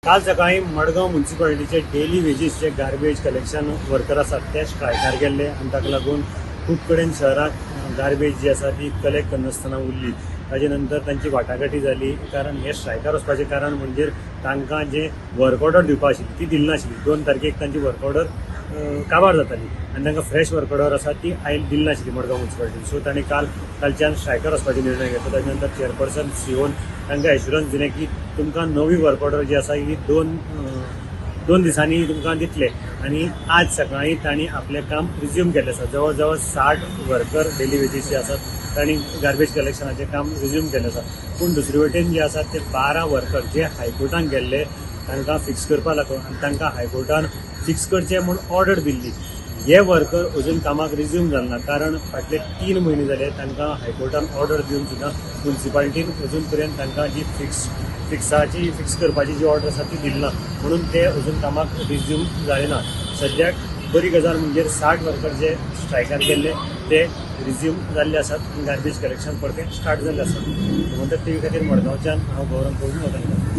काल सकाळी Madgaon मुन्सिपालिटीचे daily wages जे garbage collection worker आसात ते स्ट्रायकार गेल्ले आनी ताका लागून खूब कडेन शहरांत गार्बेज जी आसा ती कलेक्ट करनासतना उरली. ताजे नंतर तांची वाटाघाटी जाली, कारण हे स्ट्रायकार वचपाचें कारण म्हणजे तांकां जे वर्क ऑर्डर दिवपा आशिल्ली ती दिली नाशिल्ली. 2 तारखेक तांची वर्क ऑर्डर काबार जाताली आनी तांकां फ्रेश वर्क ऑर्डर आसा ती आयल दिली नाशिल्ली मडगांव मुन्सिपालिटीन. सो तांणी कालच्यान स्ट्रायकार वचपाचो निर्णय घेतलो. ताजे नंतर चेअरपर्सन सीओन तांकां एश्युरन्स दिलें की तुमकां नवी वर्क ऑर्डर जी आसा ही 2 दिसांनी तुमकां दितले. आनी आज सकाळीं तांणी आपलें काम रिज्यूम केल्लें आसा. जवळ जवळ 60 वर्कर डेली वेजीस जे आसात तांणी गार्बेज कलेक्शनाचें काम रिज्यूम केल्लें आसा. पूण दुसरे वटेन जे आसात ते 12 वर्कर जे हायकोर्टान गेल्ले तांकां फिक्स करपा लागून आनी तांकां हायकोर्टान फिक्स करचें म्हूण ऑर्डर दिल्ली, हे वर्कर अजून कामाक रिज्यूम जाले ना. कारण फाटले 3 म्हयने जाले तांकां हायकोर्टान ऑर्डर दिवन सुद्दां मुन्सिपालिटीन अजून पर्यंत तांकां जी फिक्स करपाची जी ऑर्डर आसा ती दिली ना, म्हणून ते अजून कामाक रिज्यूम जाले ना. सद्याक बरी गजाल म्हणजे 60 वर्कर जे स्ट्रायकार गेल्ले ते रिज्यूम जाल्ले आसात आनी गार्बेज कलेक्शन परतें स्टार्ट जाल्लें आसा. गोमंतक टीव्ही खातीर मडगांवच्यान हांव गौरव प्रभू.